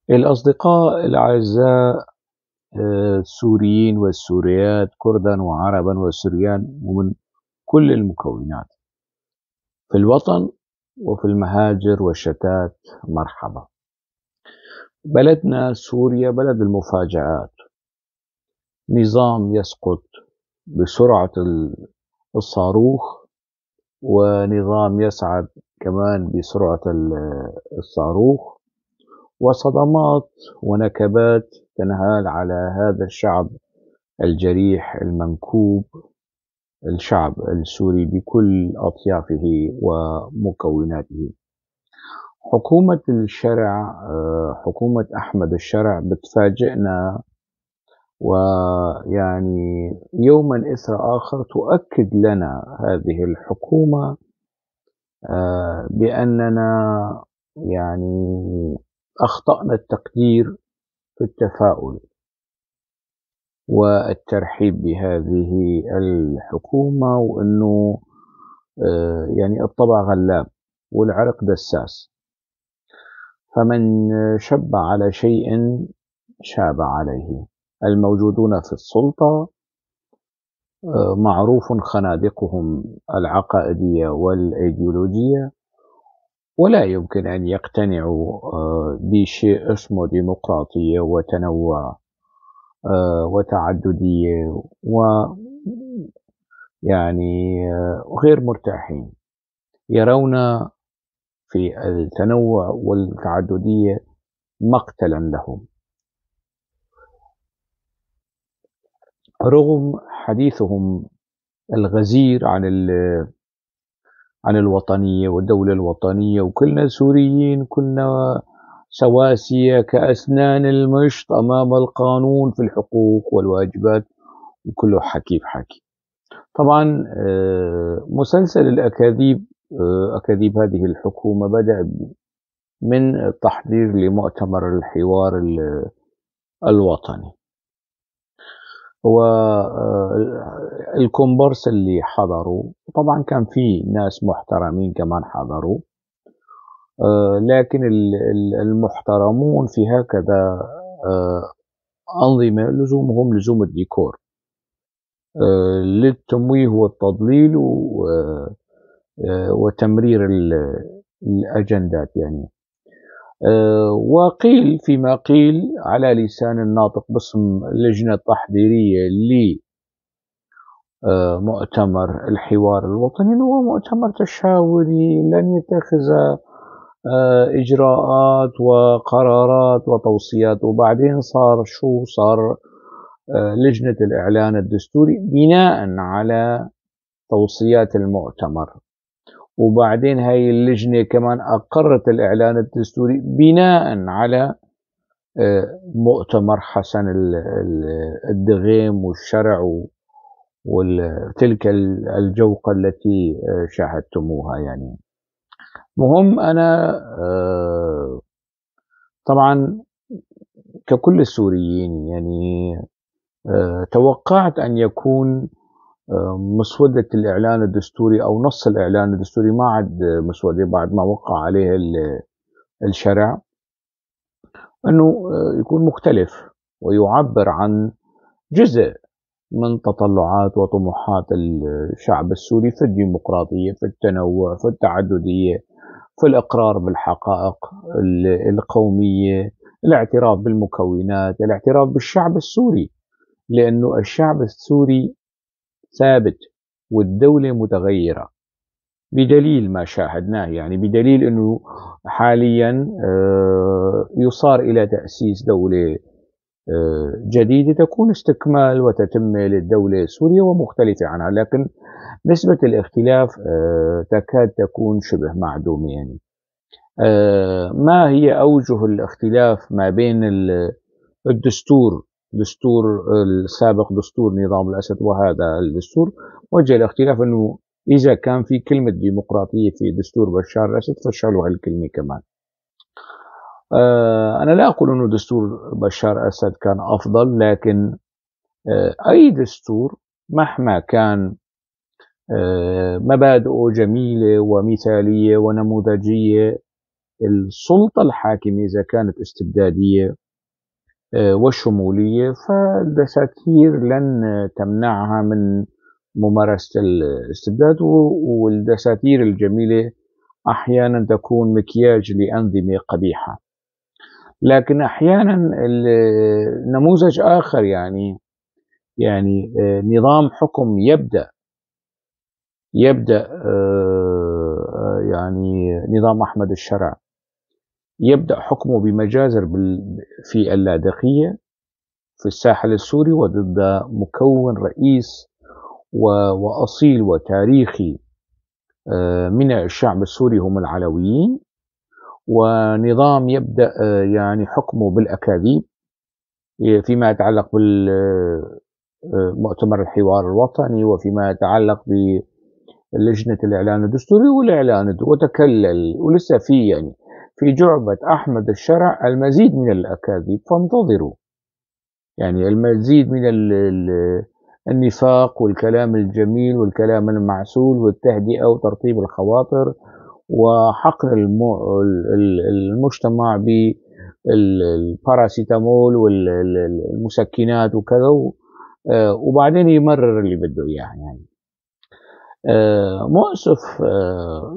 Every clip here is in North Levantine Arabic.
الأصدقاء الأعزاء السوريين والسوريات، كردا وعربا وسريان ومن كل المكونات في الوطن وفي المهاجر والشتات، مرحبا. بلدنا سوريا بلد المفاجآت، نظام يسقط بسرعة الصاروخ، ونظام يصعد كمان بسرعة الصاروخ، وصدمات ونكبات تنهال على هذا الشعب الجريح المنكوب، الشعب السوري بكل أطيافه ومكوناته. حكومة الشرع، حكومة أحمد الشرع بتفاجئنا، ويعني يوما إثر آخر تؤكد لنا هذه الحكومة بأننا أخطأنا التقدير في التفاؤل والترحيب بهذه الحكومة، وأنه الطبع غلاب والعرق دساس، فمن شب على شيء شاب عليه. الموجودون في السلطة معروف خنادقهم العقائدية والأيديولوجية، ولا يمكن أن يقتنعوا بشيء اسمه ديمقراطية وتنوع وتعددية، غير مرتاحين، يرون في التنوع والتعددية مقتلا لهم، رغم حديثهم الغزير عن الوطنية والدولة الوطنية، وكلنا سوريين، كلنا سواسية كأسنان المشط أمام القانون في الحقوق والواجبات، وكله حكي بحكي. طبعا مسلسل أكاذيب هذه الحكومة بدأ من التحضير لمؤتمر الحوار الوطني، الكومبارس اللي حضروا، طبعا كان في ناس محترمين كمان حضروا، لكن المحترمون في هكذا أنظمة لزومهم لزوم الديكور، للتمويه والتضليل وتمرير الأجندات. وقيل فيما قيل على لسان الناطق باسم اللجنة التحضيرية ل مؤتمر الحوار الوطني أنه هو مؤتمر تشاوري لن يتخذ إجراءات وقرارات وتوصيات. وبعدين صار شو؟ صار لجنة الإعلان الدستوري بناء على توصيات المؤتمر، وبعدين هاي اللجنة كمان أقرت الإعلان الدستوري بناء على مؤتمر حسن الدغيم والشرع وتلك الجوقة التي شاهدتموها. مهم أنا طبعا ككل السوريين توقعت أن يكون مسودة الإعلان الدستوري أو نص الإعلان الدستوري ما عاد مسودة بعد ما وقع عليه الشرع، أنه يكون مختلف ويعبر عن جزء من تطلعات وطموحات الشعب السوري في الديمقراطية، في التنوع، في التعددية، في الإقرار بالحقائق القومية، الاعتراف بالمكونات، الاعتراف بالشعب السوري، لأنه الشعب السوري ثابت والدولة متغيرة بدليل ما شاهدناه، بدليل أنه حاليا يصار إلى تأسيس دولة جديدة تكون استكمال وتتمة للدولة السورية ومختلفة عنها، لكن نسبة الاختلاف تكاد تكون شبه معدومة. ما هي أوجه الاختلاف ما بين الدستور، دستور السابق دستور نظام الأسد وهذا الدستور؟ وجه الاختلاف أنه إذا كان في كلمة ديمقراطية في دستور بشار الأسد فشالوا هالكلمة كمان. أنا لا أقول أنه دستور بشار أسد كان أفضل، لكن أي دستور مهما كان مبادئه جميلة ومثالية ونموذجية، السلطة الحاكمة إذا كانت استبدادية وشمولية فالدساتير لن تمنعها من ممارسة الاستبداد، والدساتير الجميلة أحيانا تكون مكياج لأنظمة قبيحة. لكن أحيانا نموذج آخر يعني نظام حكم يبدأ يعني نظام أحمد الشرع يبدأ حكمه بمجازر في اللاذقية في الساحل السوري وضد مكون رئيس وأصيل وتاريخي من الشعب السوري هم العلويين، ونظام يبدأ يعني حكمه بالأكاذيب فيما يتعلق بالمؤتمر الحوار الوطني وفيما يتعلق بلجنة الإعلان الدستوري والإعلان وتكلل، ولسه في يعني في جعبة أحمد الشرع المزيد من الأكاذيب، فانتظروا يعني المزيد من النفاق والكلام الجميل والكلام المعسول والتهدئة وترطيب الخواطر وحقن المجتمع بالباراسيتامول والمسكنات وكذا، وبعدين يمرر اللي بده إياه. يعني مؤسف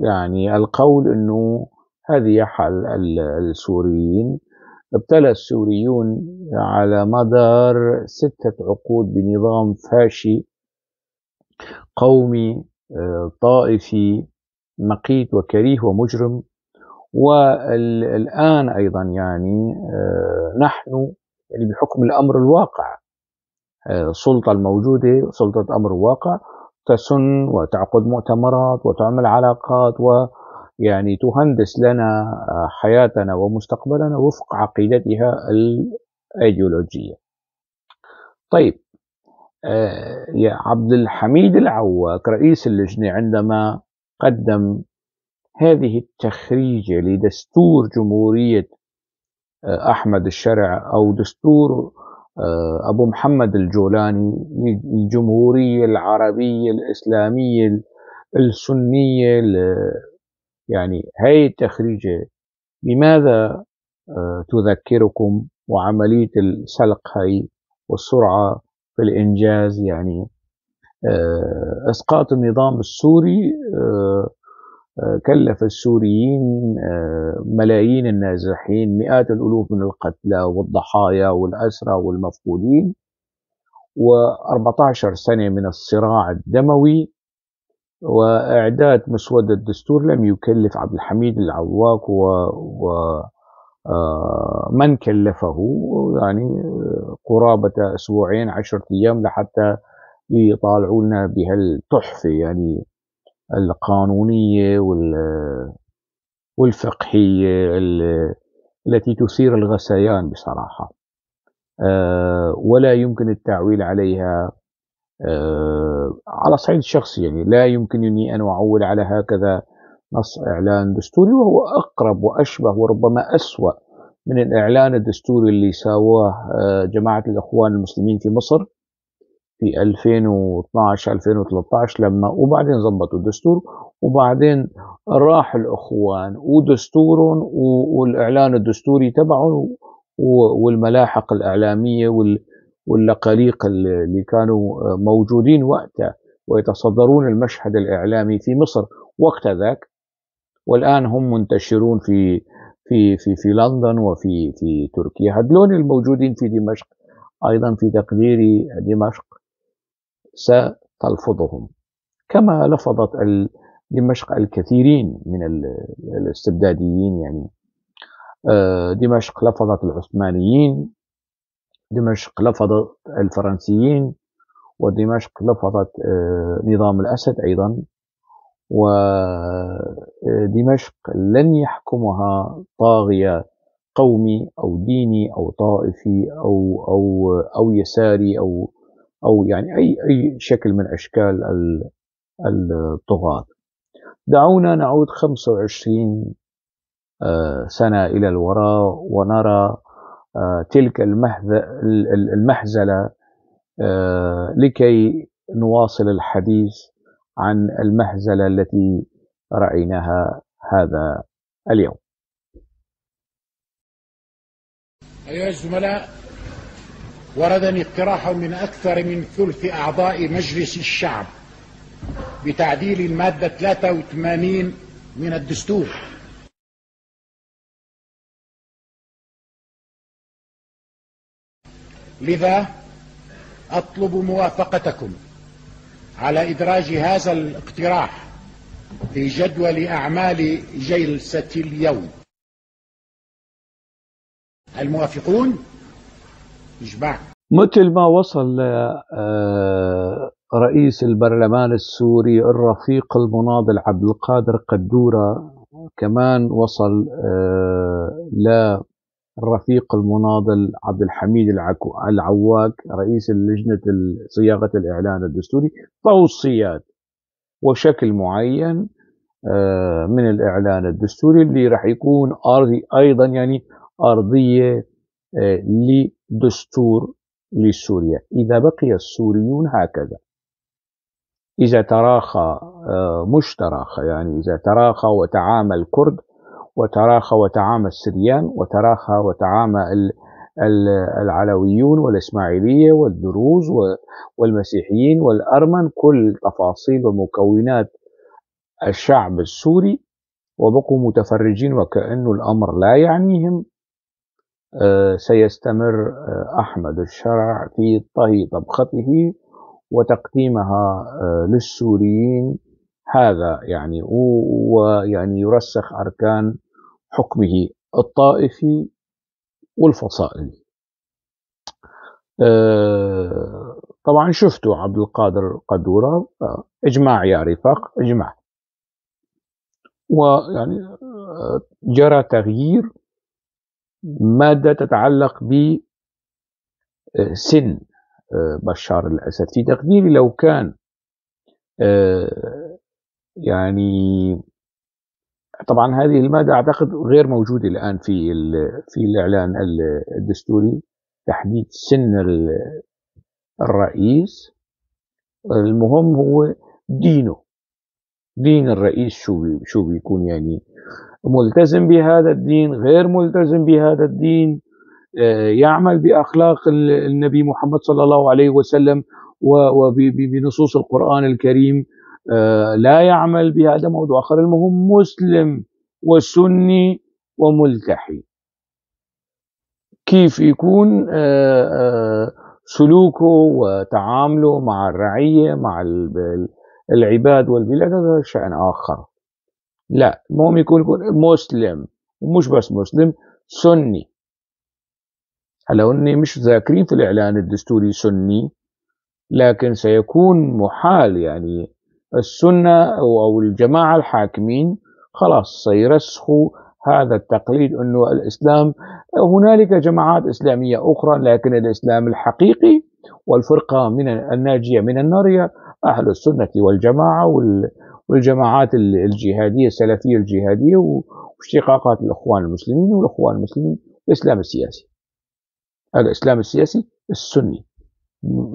يعني القول إنه هذه حال السوريين. ابتلى السوريون على مدار 6 عقود بنظام فاشي قومي طائفي مقيت وكريه ومجرم، والآن أيضا يعني نحن يعني بحكم الأمر الواقع، السلطة الموجودة سلطة أمر واقع تسن وتعقد مؤتمرات وتعمل علاقات ويعني تهندس لنا حياتنا ومستقبلنا وفق عقيدتها الأيديولوجية. طيب، يا عبد الحميد العواك رئيس اللجنة عندما قدم هذه التخريجة لدستور جمهورية أحمد الشرع أو دستور أبو محمد الجولاني الجمهورية العربية الإسلامية السنية، يعني هاي التخريجة لماذا تذكركم؟ وعملية السلق هاي والسرعة في الإنجاز، يعني إسقاط النظام السوري كلف السوريين ملايين النازحين، مئات الألوف من القتلى والضحايا والأسرى والمفقودين، و14 سنة من الصراع الدموي، وإعداد مسودة الدستور لم يكلف عبد الحميد العواك من كلفه يعني قرابة أسبوعين 10 أيام لحتى يطالعوا لنا بهالتحفة يعني القانونية والفقهية التي تثير الغثيان بصراحة، ولا يمكن التعويل عليها على الصعيد الشخصي. يعني لا يمكنني أن أعول على هكذا نص إعلان دستوري، وهو أقرب وأشبه وربما أسوأ من الإعلان الدستوري اللي سواه جماعة الإخوان المسلمين في مصر في 2012 2013 لما وبعدين ظبطوا الدستور، وبعدين راح الإخوان ودستورهم والإعلان الدستوري تبعهم والملاحق الإعلامية واللقاليق اللي كانوا موجودين وقتها ويتصدرون المشهد الإعلامي في مصر وقت ذاك، والآن هم منتشرون في في في في لندن وفي في تركيا. هدلون الموجودين في دمشق أيضا في تقديري دمشق ستلفظهم كما لفظت دمشق الكثيرين من الاستبداديين. يعني دمشق لفظت العثمانيين، دمشق لفظت الفرنسيين، ودمشق لفظت نظام الأسد أيضا. ودمشق لن يحكمها طاغية قومي أو ديني أو طائفي أو يساري أو يعني أي شكل من أشكال الطغاة. دعونا نعود 25 سنة إلى الوراء ونرى تلك المهزلة لكي نواصل الحديث عن المهزلة التي رأيناها هذا اليوم. أيها الزملاء، وردني اقتراح من أكثر من ثلث أعضاء مجلس الشعب بتعديل المادة 83 من الدستور. لذا أطلب موافقتكم على إدراج هذا الاقتراح في جدول أعمال جلسة اليوم. الموافقون؟ إجماع. مثل ما وصل رئيس البرلمان السوري الرفيق المناضل عبد القادر قدورة، كمان وصل للرفيق المناضل عبد الحميد العواك رئيس لجنة صياغة الإعلان الدستوري توصيات وشكل معين من الإعلان الدستوري اللي راح يكون أرضي أيضا، يعني أرضية لدستور لسوريا. إذا بقي السوريون هكذا، إذا تراخى، مش تراخى، يعني إذا تراخى وتعامى الكرد، وتراخى وتعامى السريان، وتراخى وتعامى العلويون والإسماعيلية والدروز والمسيحيين والأرمن، كل تفاصيل ومكونات الشعب السوري، وبقوا متفرجين وكأنه الأمر لا يعنيهم، سيستمر أحمد الشرع في طهي طبخته وتقديمها للسوريين. هذا ويعني يرسخ أركان حكمه الطائفي والفصائلي. طبعا شفتوا عبد القادر قدورة، إجماع يا رفاق، إجماع. ويعني جرى تغيير مادة تتعلق بسن بشار الأسد. في تقديري لو كان يعني طبعا هذه المادة أعتقد غير موجودة الآن في الإعلان الدستوري، تحديد سن الرئيس. المهم هو دينه، دين الرئيس شو بيكون، يعني ملتزم بهذا الدين، غير ملتزم بهذا الدين، يعمل بأخلاق النبي محمد صلى الله عليه وسلم وبنصوص القرآن الكريم، لا يعمل بهذا، موضوع آخر. المهم مسلم وسني وملتحي، كيف يكون سلوكه وتعامله مع الرعية، مع العباد والبلاد، هذا شأن آخر. لا، المهم يكون مسلم، ومش بس مسلم، سني. هلا هن مش ذاكرين في الإعلان الدستوري سني، لكن سيكون محال، يعني السنة أو الجماعة الحاكمين خلاص سيرسخوا هذا التقليد أنه الإسلام، هنالك جماعات إسلامية أخرى، لكن الإسلام الحقيقي والفرقة من الناجية من النار هي أهل السنة والجماعة والجماعات الجهادية السلفية الجهادية واشتقاقات الإخوان المسلمين والإخوان المسلمين، الإسلام السياسي، الإسلام السياسي السني،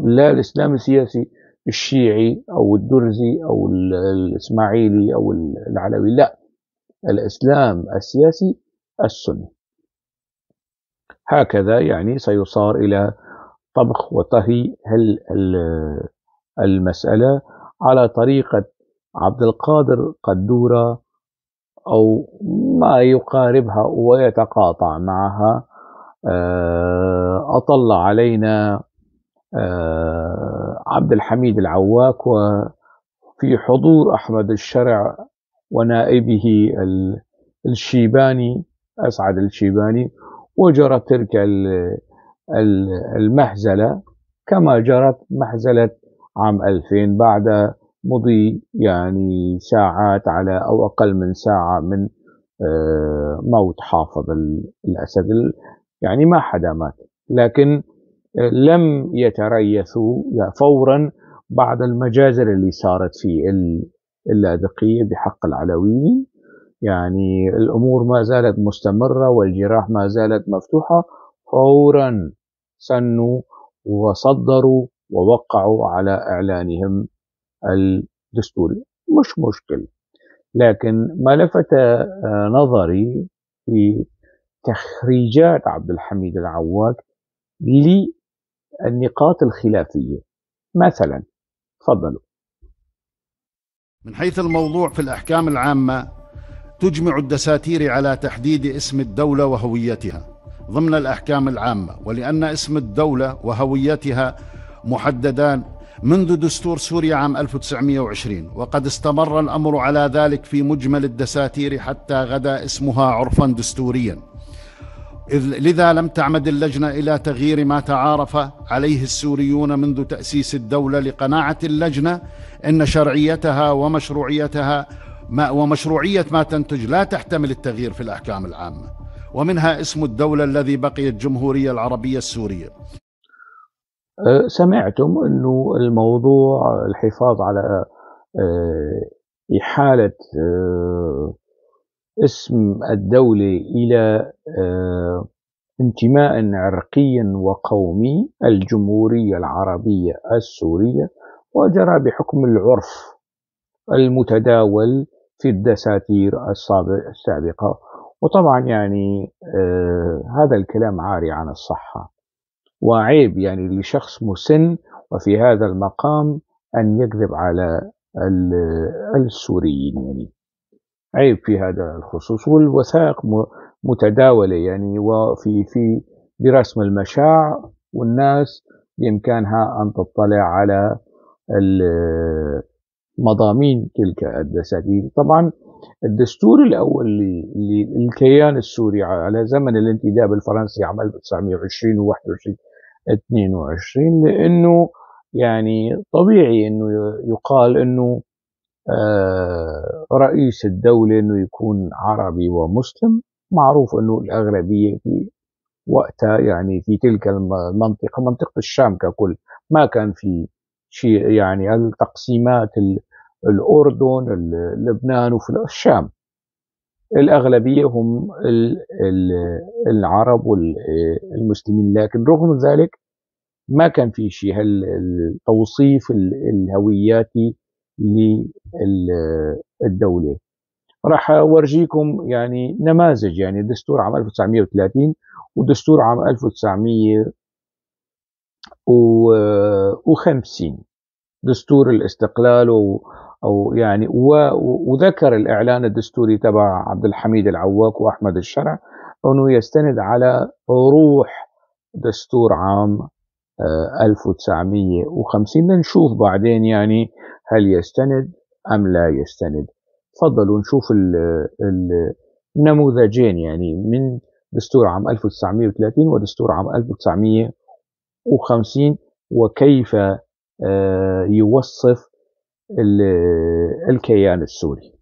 لا الإسلام السياسي الشيعي أو الدرزي أو الإسماعيلي أو العلوي، لا، الإسلام السياسي السني. هكذا سيصار إلى طبخ وطهي المسألة على طريقة عبد القادر قدورة أو ما يقاربها ويتقاطع معها. أطل علينا عبد الحميد العواك وفي حضور أحمد الشرع ونائبه الشيباني أسعد الشيباني، وجرت تلك المهزلة كما جرت مهزلة عام 2000 بعد مضي ساعات على أو أقل من ساعة من موت حافظ الأسد. ما حدا مات، لكن لم يتريثوا فورا بعد المجازر اللي صارت في اللاذقية بحق العلويين. الأمور ما زالت مستمرة والجراح ما زالت مفتوحة، فورا سنوا وصدروا ووقعوا على إعلانهم الدستوري. مش مشكل، لكن ما لفت نظري في تخريجات عبد الحميد العواك للنقاط الخلافية مثلا. تفضلوا. من حيث الموضوع في الأحكام العامة، تجمع الدساتير على تحديد اسم الدولة وهويتها ضمن الأحكام العامة، ولأن اسم الدولة وهويتها محددان منذ دستور سوريا عام 1920، وقد استمر الأمر على ذلك في مجمل الدساتير حتى غدا اسمها عرفا دستوريا. لذا لم تعمد اللجنة إلى تغيير ما تعارف عليه السوريون منذ تأسيس الدولة، لقناعة اللجنة أن شرعيتها ومشروعيتها ومشروعية ما تنتج لا تحتمل التغيير في الأحكام العامة، ومنها اسم الدولة الذي بقي الجمهورية العربية السورية. سمعتم أنه الموضوع الحفاظ على إحالة اسم الدولة إلى انتماء عرقي وقومي، الجمهورية العربية السورية، وجرى بحكم العرف المتداول في الدساتير السابقة. وطبعا هذا الكلام عاري عن الصحة، وعيب لشخص مسن وفي هذا المقام أن يكذب على السوريين، عيب في هذا الخصوص. والوثائق متداولة وفي برسم المشاع، والناس بإمكانها أن تطلع على مضامين تلك الدساتير. طبعا الدستور الأول للكيان السوري على زمن الانتداب الفرنسي عام 1920 و21 22، لأنه طبيعي أنه يقال أنه رئيس الدولة أنه يكون عربي ومسلم. معروف أنه الأغلبية في وقتها في تلك المنطقة، منطقة الشام ككل، ما كان في شيء التقسيمات الأردن، لبنان وفي الشام، الأغلبية هم العرب والمسلمين. لكن رغم ذلك ما كان في شيء التوصيف الهوياتي للدولة. راح أورجيكم نماذج، دستور عام 1930 ودستور عام 1950، دستور الاستقلال وذكر الإعلان الدستوري تبع عبد الحميد العواك وأحمد الشرع أنه يستند على روح دستور عام 1950. لنشوف بعدين هل يستند أم لا يستند. تفضلوا نشوف النموذجين من دستور عام 1930 ودستور عام 1950، وكيف يوصف الكيان السوري.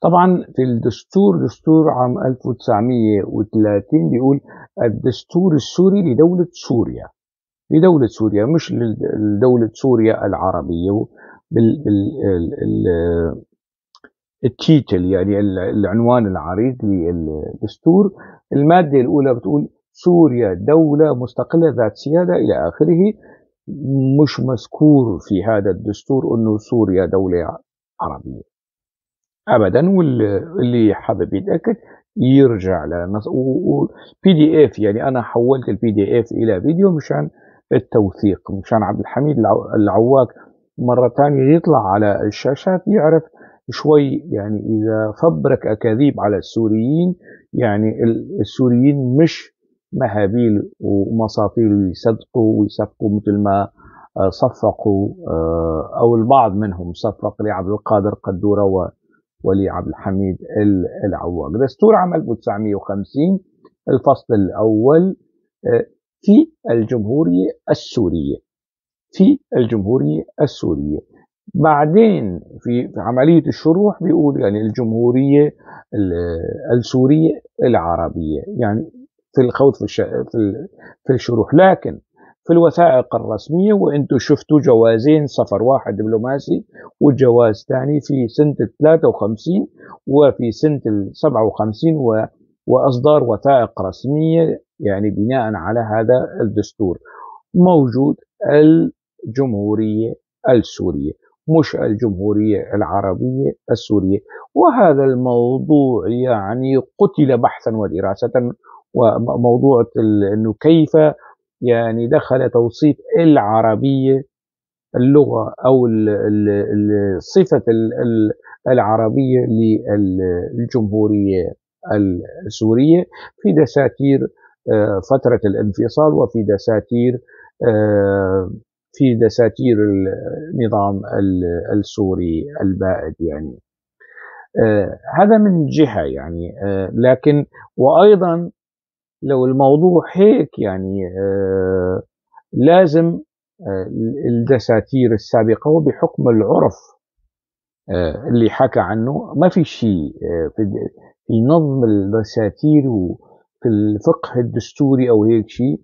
طبعا في الدستور، دستور عام 1930 بيقول الدستور السوري لدولة سوريا، لدولة سوريا مش لدولة سوريا العربية. ال title يعني العنوان العريض للدستور. المادة الأولى بتقول سوريا دولة مستقلة ذات سيادة إلى آخره. مش مذكور في هذا الدستور أنه سوريا دولة عربية أبدا، واللي حابب يتأكد يرجع لنص و PDF. يعني أنا حولت ال PDF إلى فيديو مشان التوثيق، مشان عبد الحميد العواك مرة تانية يطلع على الشاشات يعرف شوي، يعني إذا فبرك أكاذيب على السوريين، يعني السوريين مش مهابيل ومساطيل ويصدقوا ويصفقوا مثل ما صفقوا، أو البعض منهم صفق لعبد القادر قدورة ولعبد الحميد العواك. دستور عام 1950 الفصل الأول، في الجمهورية السورية، في الجمهورية السورية. بعدين في عملية الشروح بيقول يعني الجمهورية السورية العربية، يعني في الخوض في الشروح. لكن في الوثائق الرسمية، وانتم شفتوا جوازين سفر، واحد دبلوماسي وجواز ثاني في سنة 53 وفي سنة 57، وإصدار وثائق رسمية يعني بناء على هذا الدستور موجود الجمهورية السورية مش الجمهورية العربية السورية. وهذا الموضوع يعني قتل بحثا ودراسة، وموضوع أنه كيف يعني دخل توصيف العربية اللغة أو صفة العربية للجمهورية السورية في دساتير فترة الانفصال، وفي دساتير النظام السوري البائد. يعني هذا من جهة يعني، لكن وأيضا لو الموضوع هيك يعني لازم الدساتير السابقة وبحكم العرف اللي حكى عنه ما في شيء في نظم الدساتير وفي الفقه الدستوري أو هيك شيء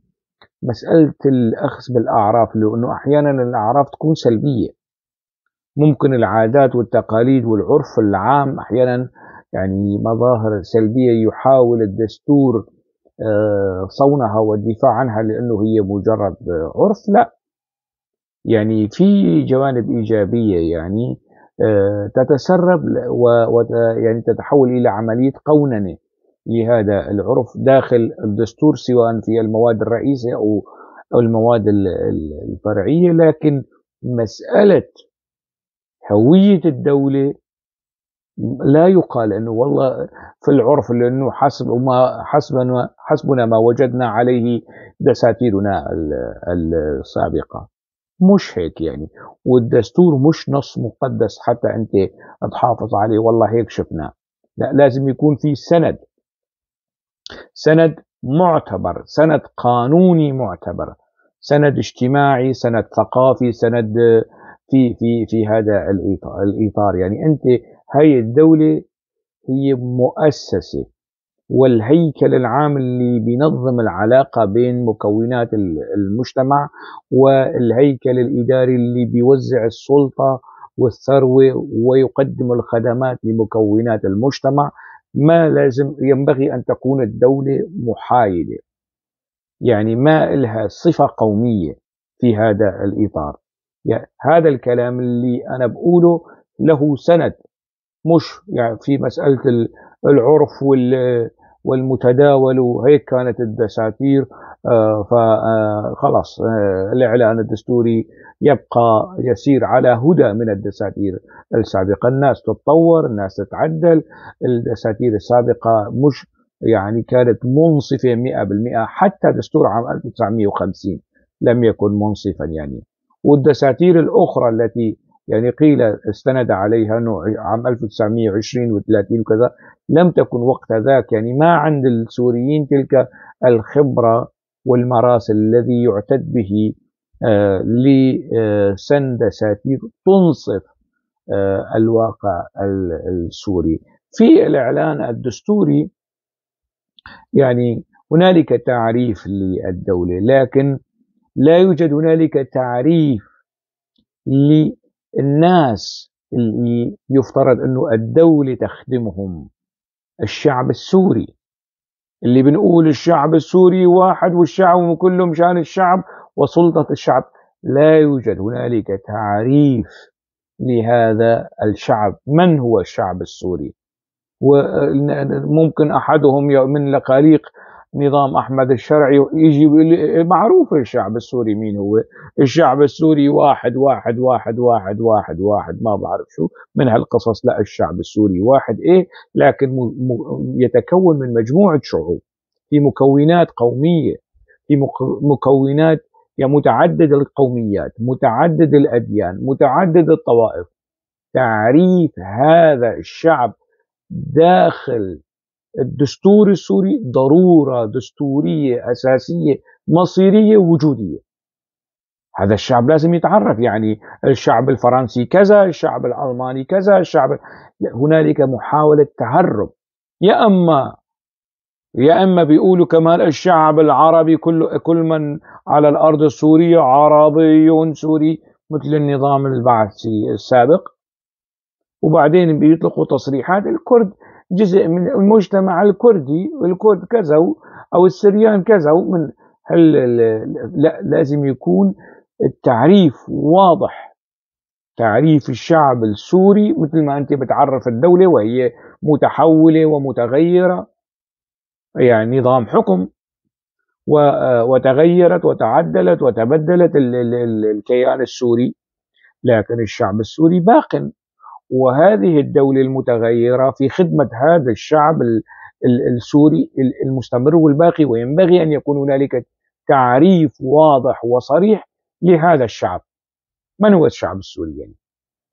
مسألة الأخذ بالأعراف، لأنه أحيانا الأعراف تكون سلبية، ممكن العادات والتقاليد والعرف العام أحيانا يعني مظاهر سلبية يحاول الدستور صونها والدفاع عنها لأنه هي مجرد عرف. لا، يعني في جوانب إيجابية يعني تتسرب يعني تتحول إلى عملية قوننة لهذا العرف داخل الدستور، سواء في المواد الرئيسية أو المواد الفرعية. لكن مسألة هوية الدولة لا يقال أنه والله في العرف لأنه حسبنا ما وجدنا عليه دساتيرنا السابقة، مش هيك يعني. والدستور مش نص مقدس حتى أنت تحافظ عليه والله هيك شفناه، لا، لازم يكون في سند، سند معتبر، سند قانوني معتبر، سند اجتماعي، سند ثقافي، سند في في في هذا الإطار. يعني أنت هاي الدولة هي مؤسسة، والهيكل العام اللي بينظم العلاقة بين مكونات المجتمع، والهيكل الإداري اللي بيوزع السلطة والثروة ويقدم الخدمات لمكونات المجتمع. ما لازم ينبغي أن تكون الدولة محايدة، يعني ما إلها صفة قومية في هذا الإطار. يعني هذا الكلام اللي أنا بقوله له سند، مش يعني في مسألة العرف والمتداول وهيك كانت الدساتير، فخلاص الإعلان الدستوري يبقى يسير على هدى من الدساتير السابقة. الناس تتطور، الناس تتعدل، الدساتير السابقة مش يعني كانت منصفة 100%، حتى دستور عام 1950 لم يكن منصفا يعني. والدساتير الأخرى التي يعني قيل استند عليها انه عام 1920 و30 وكذا لم تكن وقت ذاك، يعني ما عند السوريين تلك الخبرة والمراس الذي يعتد به لسن دساتير تنصف الواقع السوري. في الإعلان الدستوري يعني هنالك تعريف للدولة، لكن لا يوجد هنالك تعريف للناس اللي يفترض أنه الدولة تخدمهم، الشعب السوري اللي بنقول الشعب السوري واحد والشعب كله مشان الشعب وسلطة الشعب. لا يوجد هنالك تعريف لهذا الشعب، من هو الشعب السوري؟ وممكن أحدهم من لقاليق نظام أحمد الشرعي يجي معروف الشعب السوري مين هو، الشعب السوري واحد واحد واحد واحد واحد واحد، ما بعرف شو من هالقصص. لا، الشعب السوري واحد إيه، لكن يتكون من مجموعة شعوب، في مكونات قومية، في مكونات يعني متعدد القوميات، متعدد الأديان، متعدد الطوائف. تعريف هذا الشعب داخل الدستور السوري ضرورة دستورية أساسية مصيرية وجودية. هذا الشعب لازم يتعرف، يعني الشعب الفرنسي كذا، الشعب الألماني كذا، الشعب، هنالك محاولة تهرب. يا إما بيقولوا كمان الشعب العربي كل من على الأرض السورية عربي سوري مثل النظام البعثي السابق، وبعدين بيطلقوا تصريحات الكرد جزء من المجتمع الكردي، والكرد كذا أو السريان كذا. من هل لا، لازم يكون التعريف واضح، تعريف الشعب السوري مثل ما أنت بتعرف الدولة وهي متحولة ومتغيرة، يعني نظام حكم وتغيرت وتعدلت وتبدلت الكيان السوري، لكن الشعب السوري باق، وهذه الدولة المتغيرة في خدمة هذا الشعب السوري المستمر والباقي، وينبغي أن يكون هنالك تعريف واضح وصريح لهذا الشعب. من هو الشعب السوري؟ يعني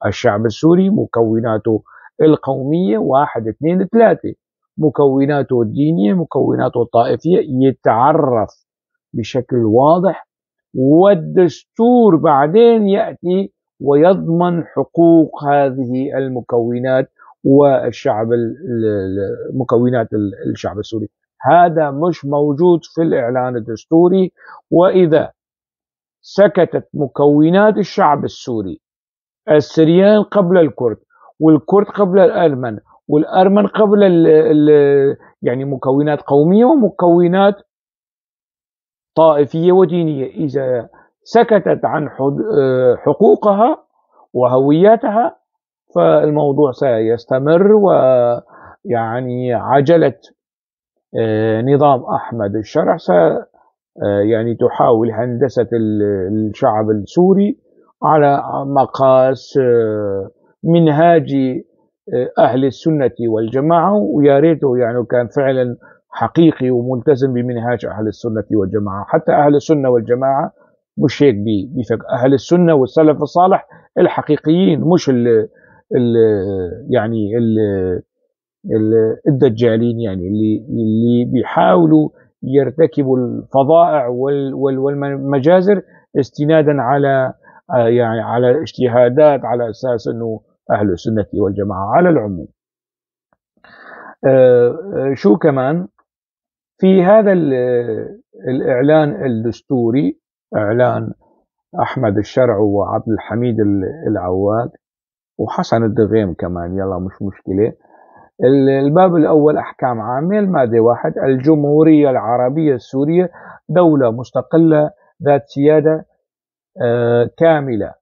الشعب السوري مكوناته القومية 1 2 3، مكوناته الدينية، مكوناته الطائفية، يتعرف بشكل واضح، والدستور بعدين يأتي ويضمن حقوق هذه المكونات والشعب مكونات الشعب السوري. هذا مش موجود في الإعلان الدستوري. وإذا سكتت مكونات الشعب السوري، السريان قبل الكرد، والكرد قبل الأرمن، والأرمن قبل يعني مكونات قومية ومكونات طائفية ودينية، إذا سكتت عن حقوقها وهوياتها فالموضوع سيستمر. ويعني عجلة نظام أحمد الشرع تحاول هندسة الشعب السوري على مقاس منهاج أهل السنة والجماعة، ويا ريته كان فعلا حقيقي وملتزم بمنهاج أهل السنة والجماعة. حتى أهل السنة والجماعة مش هيك بيفك، أهل السنة والسلف الصالح الحقيقيين، مش الدجالين، اللي بيحاولوا يرتكبوا الفظائع والمجازر استنادا على اجتهادات على أساس أنه أهل السنة والجماعة. على العموم، شو كمان في هذا الإعلان الدستوري، إعلان أحمد الشرع وعبد الحميد العواد وحسن الدغيم كمان، يلا مش مشكلة. الباب الأول أحكام عامة، المادة 1: الجمهورية العربية السورية دولة مستقلة ذات سيادة كاملة،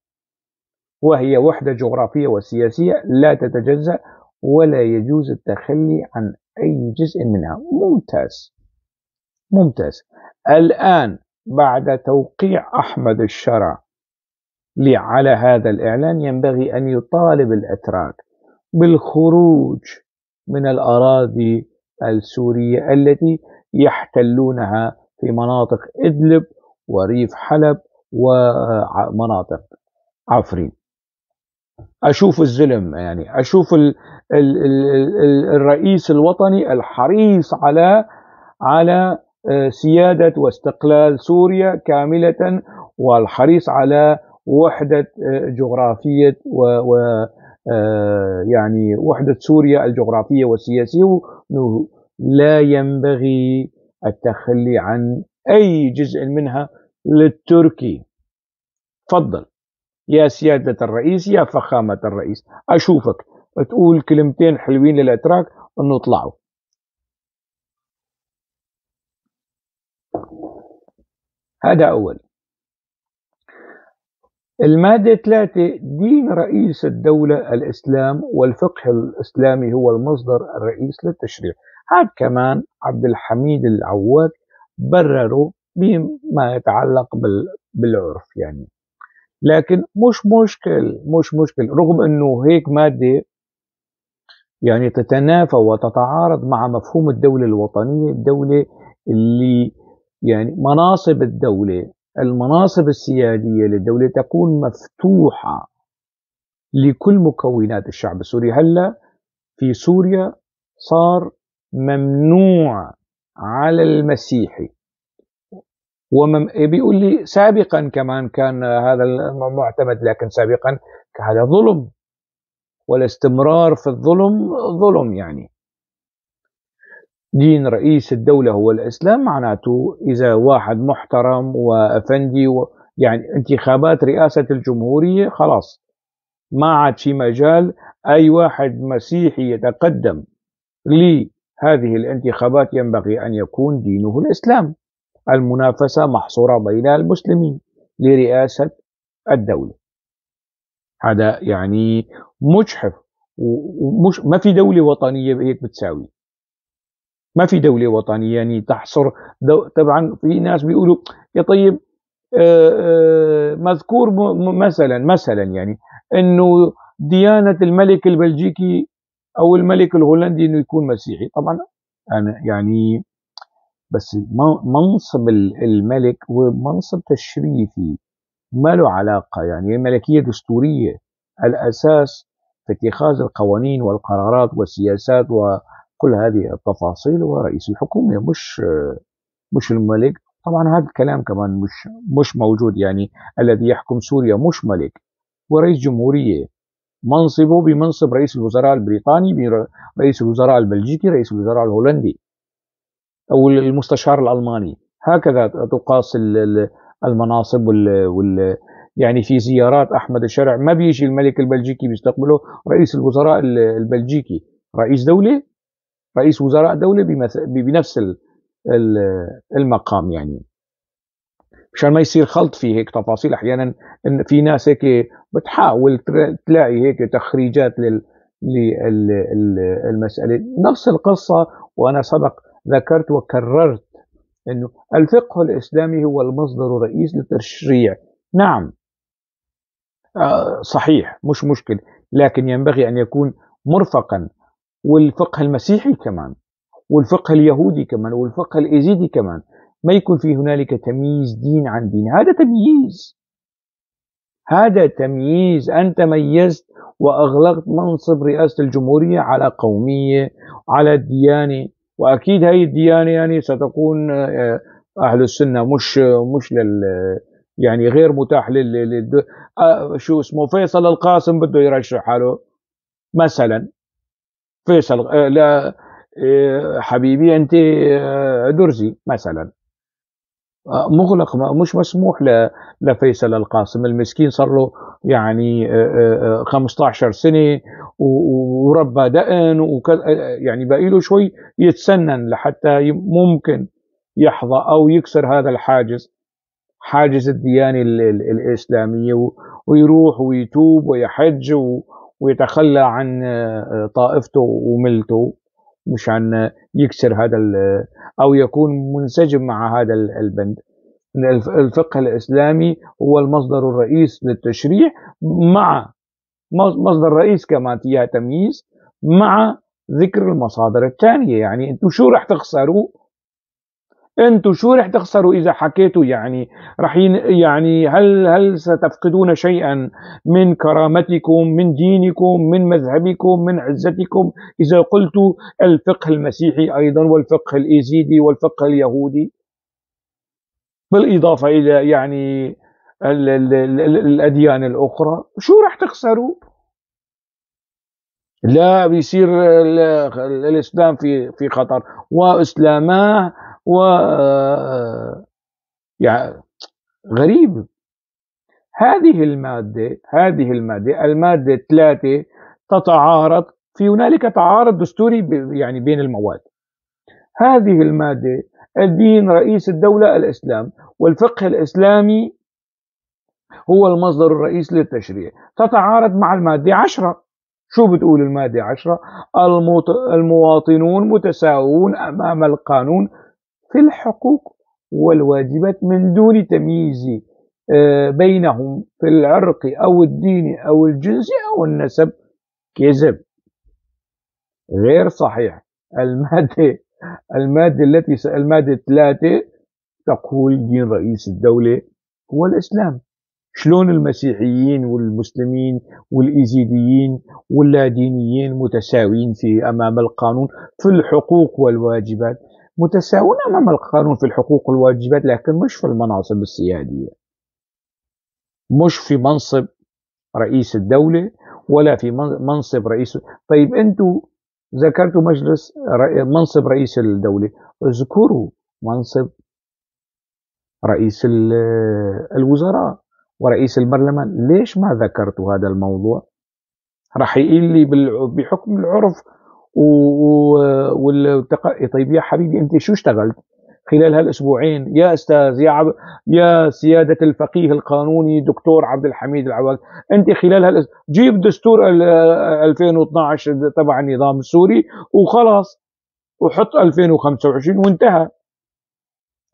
وهي وحدة جغرافية وسياسية لا تتجزأ ولا يجوز التخلي عن أي جزء منها. ممتاز، ممتاز. الآن بعد توقيع أحمد الشرع على هذا الإعلان ينبغي أن يطالب الأتراك بالخروج من الأراضي السورية التي يحتلونها في مناطق إدلب وريف حلب ومناطق عفرين. أشوف الزلم، أشوف الرئيس الوطني الحريص على سيادة واستقلال سوريا كاملة، والحريص على وحدة جغرافية يعني وحدة سوريا الجغرافية والسياسية، وأنه لا ينبغي التخلي عن أي جزء منها للتركي. تفضل يا سيادة الرئيس، يا فخامة الرئيس، أشوفك تقول كلمتين حلوين للأتراك أنه اطلعوا. هذا أول. المادة 3، دين رئيس الدولة الإسلام والفقه الإسلامي هو المصدر الرئيس للتشريع. هذا كمان عبد الحميد العواد برروا بما يتعلق بالعرف يعني، لكن مش مشكل، رغم أنه هيك مادة يعني تتنافى وتتعارض مع مفهوم الدولة الوطنية، الدولة اللي يعني مناصب الدولة، المناصب السيادية للدولة تكون مفتوحة لكل مكونات الشعب السوري. هلا في سوريا صار ممنوع على المسيحي، بيقول لي سابقا كمان كان هذا معتمد، لكن سابقا هذا ظلم، والاستمرار في الظلم ظلم. يعني دين رئيس الدولة هو الإسلام، معناته إذا واحد محترم وأفندي يعني انتخابات رئاسة الجمهورية خلاص ما عاد في مجال أي واحد مسيحي يتقدم لهذه الانتخابات ينبغي أن يكون دينه الإسلام. المنافسة محصورة بين المسلمين لرئاسة الدولة. هذا يعني مجحف، ومش ما في دولة وطنية هيك بتساوي، ما في دولة وطنية يعني تحصر طبعا في ناس بيقولوا يا طيب مذكور مثلا يعني انه ديانة الملك البلجيكي او الملك الهولندي انه يكون مسيحي. طبعا انا يعني بس منصب الملك هو منصب تشريفي ما له علاقة، يعني الملكية دستورية، الأساس في اتخاذ القوانين والقرارات والسياسات وكل هذه التفاصيل هو رئيس الحكومة مش الملك. طبعا هذا الكلام كمان مش موجود، يعني الذي يحكم سوريا مش ملك ورئيس جمهورية، منصبه بمنصب رئيس الوزراء البريطاني، رئيس الوزراء البلجيكي، رئيس الوزراء الهولندي أو المستشار الألماني. هكذا تقاس المناصب يعني في زيارات أحمد الشرع ما بيجي الملك البلجيكي بيستقبله رئيس الوزراء البلجيكي، رئيس دولة، رئيس وزراء دولة بنفس المقام، يعني مشان ما يصير خلط في هيك تفاصيل. أحيانا إن في ناس هيك بتحاول تلاقي هيك تخريجات للمسألة. نفس القصة، وأنا سبق ذكرت وكررت إنه الفقه الإسلامي هو المصدر الرئيسي للتشريع. نعم صحيح، مش مشكل، لكن ينبغي أن يكون مرفقا، والفقه المسيحي كمان، والفقه اليهودي كمان، والفقه الإيزيدي كمان، ما يكون في هنالك تمييز دين عن دين. هذا تمييز، هذا تمييز. أنت ميزت وأغلقت منصب رئاسة الجمهورية على قومية، على الديانة، وأكيد هاي الديانة يعني ستكون أهل السنة مش لل يعني غير متاح لل شو اسمه فيصل القاسم بده يرشح حاله مثلا. فيصل لا حبيبي أنت درزي مثلا، مغلق، مش مسموح لفيصل القاسم المسكين، صار له يعني 15 سنة وربى دقن يعني باقي له شوي يتسنن لحتى ممكن يحظى أو يكسر هذا الحاجز، حاجز الديانة الإسلامية، ويروح ويتوب ويحج ويتخلى عن طائفته وملته، مشان يكسر هذا أو يكون منسجم مع هذا البند. الفقه الإسلامي هو المصدر الرئيس للتشريع، مع مصدر رئيس كمان فيها تمييز، مع ذكر المصادر الثانية. يعني انتو شو رح تخسروا؟ انتو شو رح تخسروا إذا حكيتوا؟ يعني رح يعني هل ستفقدون شيئا من كرامتكم، من دينكم، من مذهبكم، من عزتكم إذا قلتوا الفقه المسيحي أيضا والفقه الإيزيدي والفقه اليهودي، بالإضافة إلى يعني الأديان الأخرى؟ شو رح تخسروا؟ لا بيصير الإسلام في خطر، وإسلاماه و يعني غريب. هذه المادة المادة 3 تتعارض، في هنالك تعارض دستوري يعني بين المواد. هذه المادة الدين رئيس الدولة الإسلام، والفقه الإسلامي هو المصدر الرئيسي للتشريع، تتعارض مع المادة 10. شو بتقول المادة 10؟ المواطنون متساوون أمام القانون في الحقوق والواجبات من دون تمييز بينهم في العرق أو الدين أو الجنس أو النسب. كذب، غير صحيح. المادة 3 تقول دين رئيس الدولة هو الإسلام. شلون المسيحيين والمسلمين والإيزيديين واللادينيين متساويين في أمام القانون في الحقوق والواجبات؟ متساوون أمام القانون في الحقوق والواجبات، لكن مش في المناصب السيادية، مش في منصب رئيس الدولة ولا في منصب رئيس. طيب أنتوا ذكرتوا مجلس منصب رئيس الدولة، اذكروا منصب رئيس الوزراء ورئيس البرلمان، ليش ما ذكرتوا هذا الموضوع؟ راح يقول لي بحكم العرف طيب يا حبيبي انت شو اشتغلت خلال هالاسبوعين يا استاذ، يا سيادة الفقيه القانوني دكتور عبد الحميد العواك، انت خلال جيب دستور 2012 تبع النظام السوري وخلاص، وحط 2025 وانتهى.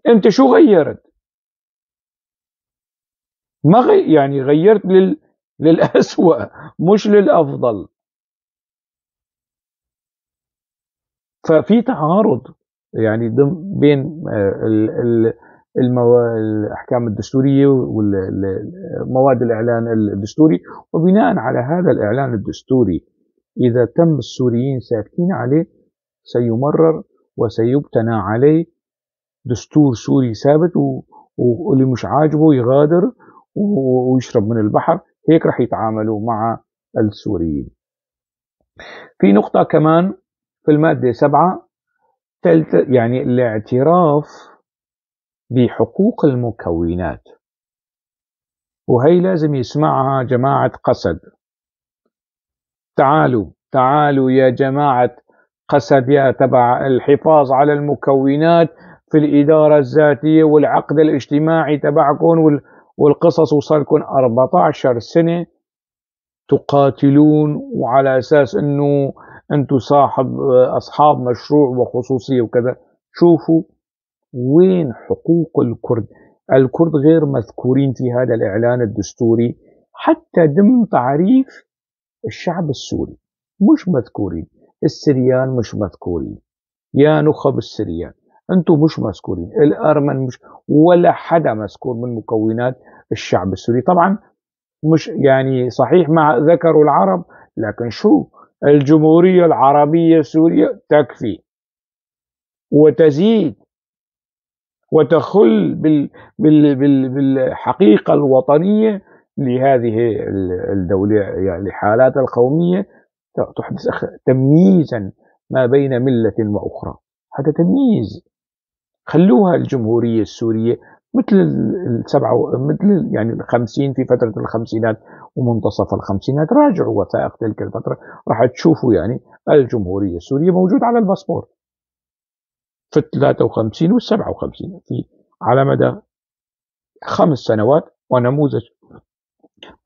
انت شو غيرت؟ ما يعني غيرت للأسوأ مش للأفضل. ففي تعارض يعني بين الأحكام الدستورية والمواد الإعلان الدستوري، وبناء على هذا الإعلان الدستوري إذا تم السوريين ساكتين عليه سيمرر وسيبتنى عليه دستور سوري ثابت، واللي مش عاجبه يغادر ويشرب من البحر. هيك رح يتعاملوا مع السوريين. في نقطة كمان في المادة 7 يعني الاعتراف بحقوق المكونات، وهي لازم يسمعها جماعة قسد. تعالوا يا جماعة قسد، يا تبع الحفاظ على المكونات في الإدارة الذاتية والعقد الاجتماعي تبعكم والقصص، وصاركم 14 سنة تقاتلون وعلى أساس أنه أنتم أصحاب مشروع وخصوصية وكذا. شوفوا وين حقوق الكرد. الكرد غير مذكورين في هذا الإعلان الدستوري حتى ضمن تعريف الشعب السوري، مش مذكورين. السريان مش مذكورين، يا نخب السريان أنتم مش مذكورين، الأرمن مش، ولا حدا مذكور من مكونات الشعب السوري. طبعا مش يعني صحيح مع ذكروا العرب، لكن شو الجمهورية العربية السورية تكفي وتزيد وتخل بالحقيقة الوطنية لهذه الدولة، يعني لحالات القومية تحدث تمييزا ما بين ملة وأخرى. هذا تمييز. خلوها الجمهورية السورية مثل مثل يعني 50 في فترة الخمسينات ومنتصف الخمسينات. راجعوا وثائق تلك الفترة راح تشوفوا يعني الجمهورية السورية موجود على الباسبور في 53 و 57 في على مدى 5 سنوات، ونموذج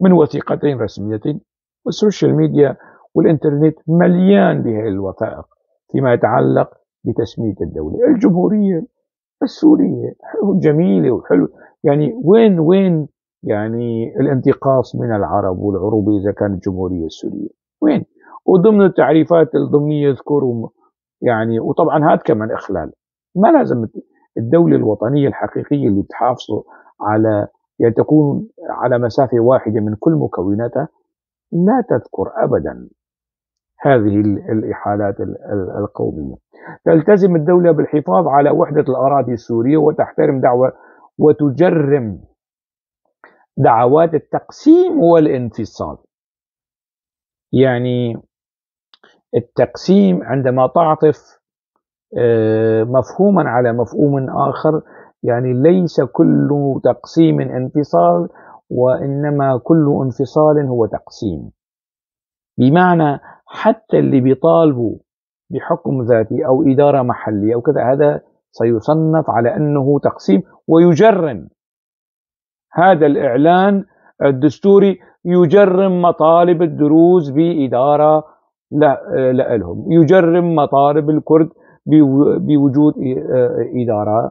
من وثيقتين رسميتين. وال social media والإنترنت مليان بهذه الوثائق فيما يتعلق بتسمية الدولة الجمهورية السورية. جميلة وحلوة، يعني وين يعني الانتقاص من العرب والعروبة إذا كانت الجمهورية السورية وين؟ وضمن التعريفات الضمنية يذكروا يعني، وطبعا هذا كمان إخلال. ما لازم الدولة الوطنية الحقيقية اللي تحافظ على يعني تكون على مسافة واحدة من كل مكوناتها لا تذكر أبدا هذه الإحالات القومية. تلتزم الدولة بالحفاظ على وحدة الأراضي السورية وتحترم دعوة وتجرم دعوات التقسيم والانفصال. يعني التقسيم عندما تعطف مفهوما على مفهوم آخر، يعني ليس كل تقسيم انفصال، وإنما كل انفصال هو تقسيم. بمعنى حتى اللي بيطالبوا بحكم ذاتي أو إدارة محلية أو كذا، هذا سيصنف على أنه تقسيم ويجرم. هذا الإعلان الدستوري يجرم مطالب الدروز بإدارة لهم، يجرم مطالب الكرد بوجود إدارة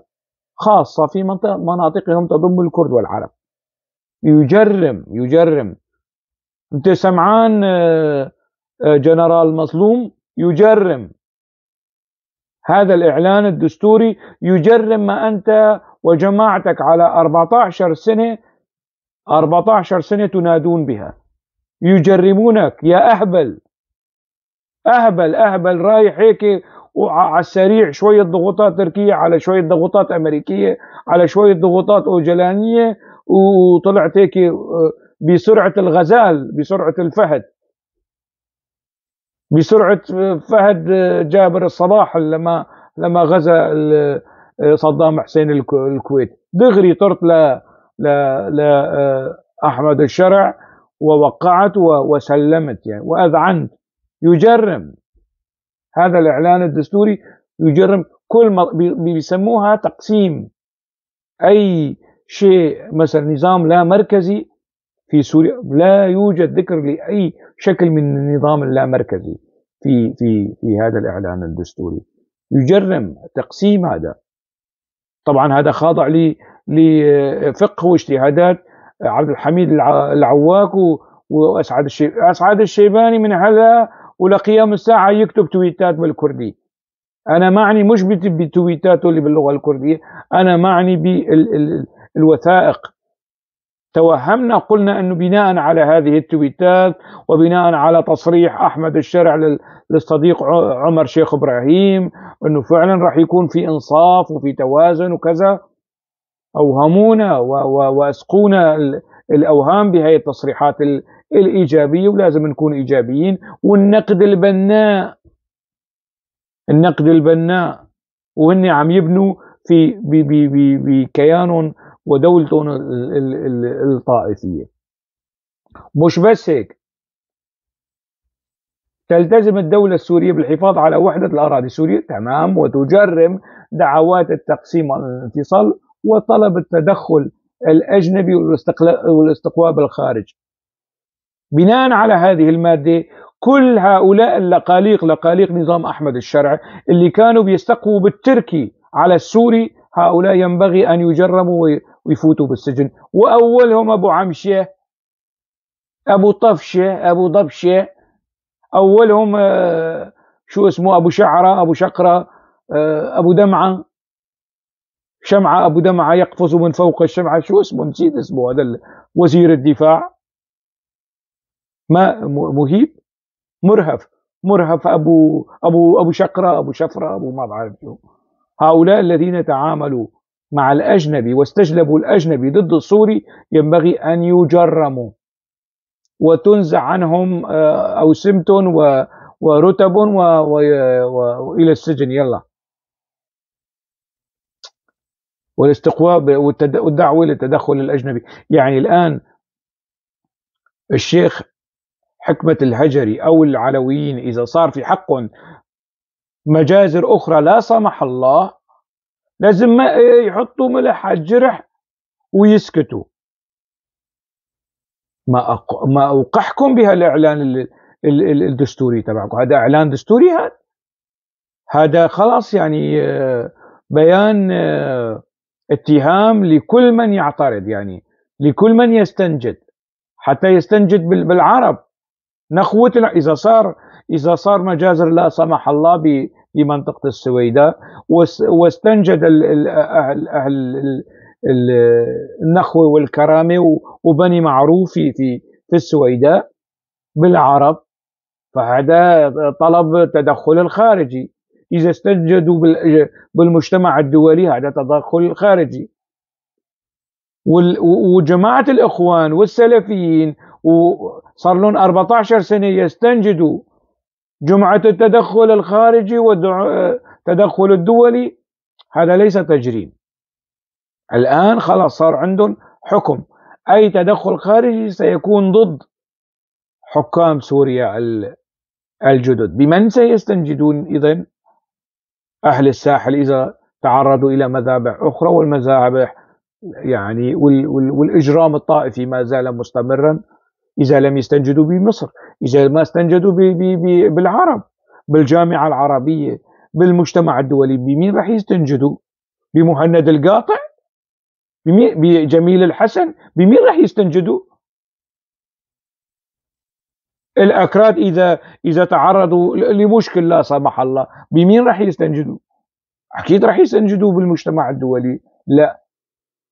خاصة في مناطقهم تضم الكرد والعرب. يجرم. انت سمعان جنرال مظلوم يجرم هذا الإعلان الدستوري، يجرم ما أنت وجماعتك على 14 سنة، 14 سنة تنادون بها. يجرمونك يا أهبل، أهبل أهبل، رايح هيك على السريع، شوية ضغوطات تركية على شوية ضغوطات أمريكية على شوية ضغوطات أوجلانية، وطلعت هيك بسرعة الغزال، بسرعة الفهد، بسرعة فهد جابر الصباح لما غزا صدام حسين الكويت، دغري طرت ل أحمد الشرع ووقعت وسلمت يعني وأذعنت. يجرم هذا الإعلان الدستوري، يجرم كل ما بيسموها تقسيم. أي شيء مثلا نظام لا مركزي في سوريا، لا يوجد ذكر لأي شكل من النظام اللامركزي في في في هذا الإعلان الدستوري. يجرم تقسيم هذا. طبعا هذا خاضع لفقه واجتهادات عبد الحميد العواك وأسعد أسعد الشيباني من هذا ولقيام الساعة يكتب تويتات بالكردي. أنا معني مش بتويتاته اللي باللغة الكردية، أنا معني بالوثائق. توهمنا قلنا أنه بناء على هذه التويتات وبناء على تصريح أحمد الشرع للصديق عمر شيخ إبراهيم أنه فعلا راح يكون في إنصاف وفي توازن وكذا، أوهمونا وأسقونا الأوهام بهذه التصريحات الإيجابية، ولازم نكون إيجابيين. والنقد البناء، النقد البناء، وهن عم يبنوا في بكيانهم ودولتهم الطائفية. مش بس هيك، تلتزم الدولة السورية بالحفاظ على وحدة الأراضي السورية، تمام، وتجرم دعوات التقسيم والانفصال وطلب التدخل الأجنبي والاستقواء بالخارج. بناء على هذه المادة كل هؤلاء اللقاليق، لقاليق نظام أحمد الشرع اللي كانوا بيستقووا بالتركي على السوري، هؤلاء ينبغي أن يجرموا ويفوتوا بالسجن، وأولهم أبو عمشة، أبو طفشة، أبو ضبشة، أولهم شو اسمه، أبو شعرة، أبو شقرة، أبو دمعة، شمعة، أبو دمعة يقفز من فوق الشمعة، شو اسمه نسيت اسمه، هذا وزير الدفاع، ما مهيب، مرهف، مرهف أبو أبو أبو شقرة، أبو شفرة، أبو ما بعرف شو. هؤلاء الذين تعاملوا مع الأجنبي واستجلبوا الأجنبي ضد السوري ينبغي أن يجرموا وتنزع عنهم أوسمة ورتب وإلى السجن، يلا. والاستقواء والدعوة للتدخل الأجنبي. يعني الآن الشيخ حكمة الهجري أو العلويين إذا صار في حقهم مجازر أخرى لا سمح الله، لازم ما يحطوا ملح على الجرح ويسكتوا. ما أوقحكم بها الإعلان الدستوري تبعكم. هذا إعلان دستوري، هذا خلاص يعني بيان اتهام لكل من يعترض، يعني لكل من يستنجد، حتى يستنجد بالعرب. نخوة إذا صار مجازر لا سمح الله بمنطقة السويداء واستنجد أهل النخوة والكرامة وبني معروف في السويداء بالعرب، فهذا طلب تدخل الخارجي. إذا استنجدوا بالمجتمع الدولي هذا تدخل خارجي. وجماعة الإخوان والسلفيين وصار لهم 14 سنة يستنجدوا جمعة التدخل الخارجي والتدخل الدولي، هذا ليس تجريم. الآن خلاص صار عندهم حكم، أي تدخل خارجي سيكون ضد حكام سوريا الجدد. بمن سيستنجدون إذن أهل الساحل إذا تعرضوا إلى مذابح أخرى؟ والمذابح يعني والإجرام الطائفي ما زال مستمرا إذا لم يستنجدوا بمصر، إذا ما استنجدوا بالعرب، بالجامعة العربية، بالمجتمع الدولي، بمين راح يستنجدوا؟ بمهند القاطع؟ بجميل الحسن؟ بمين راح يستنجدوا؟ الأكراد إذا تعرضوا لمشكل لا سمح الله، بمين راح يستنجدوا؟ أكيد راح يستنجدوا بالمجتمع الدولي. لا،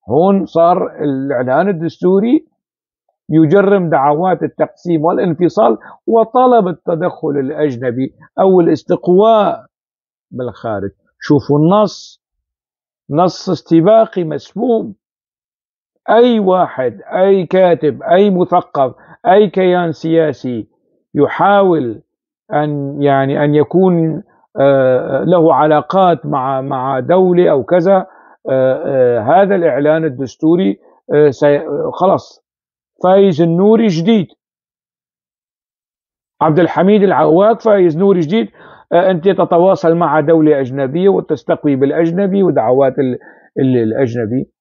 هون صار الإعلان الدستوري يجرم دعوات التقسيم والانفصال وطلب التدخل الأجنبي أو الاستقواء بالخارج. شوفوا النص، نص استباقي مسموم. أي واحد، أي كاتب، أي مثقف، أي كيان سياسي يحاول أن يعني أن يكون له علاقات مع دولة أو كذا، هذا الإعلان الدستوري خلاص فايز النوري جديد، عبد الحميد العواك فايز نوري جديد، أنت تتواصل مع دولة أجنبية وتستقوي بالأجنبي ودعوات الأجنبي.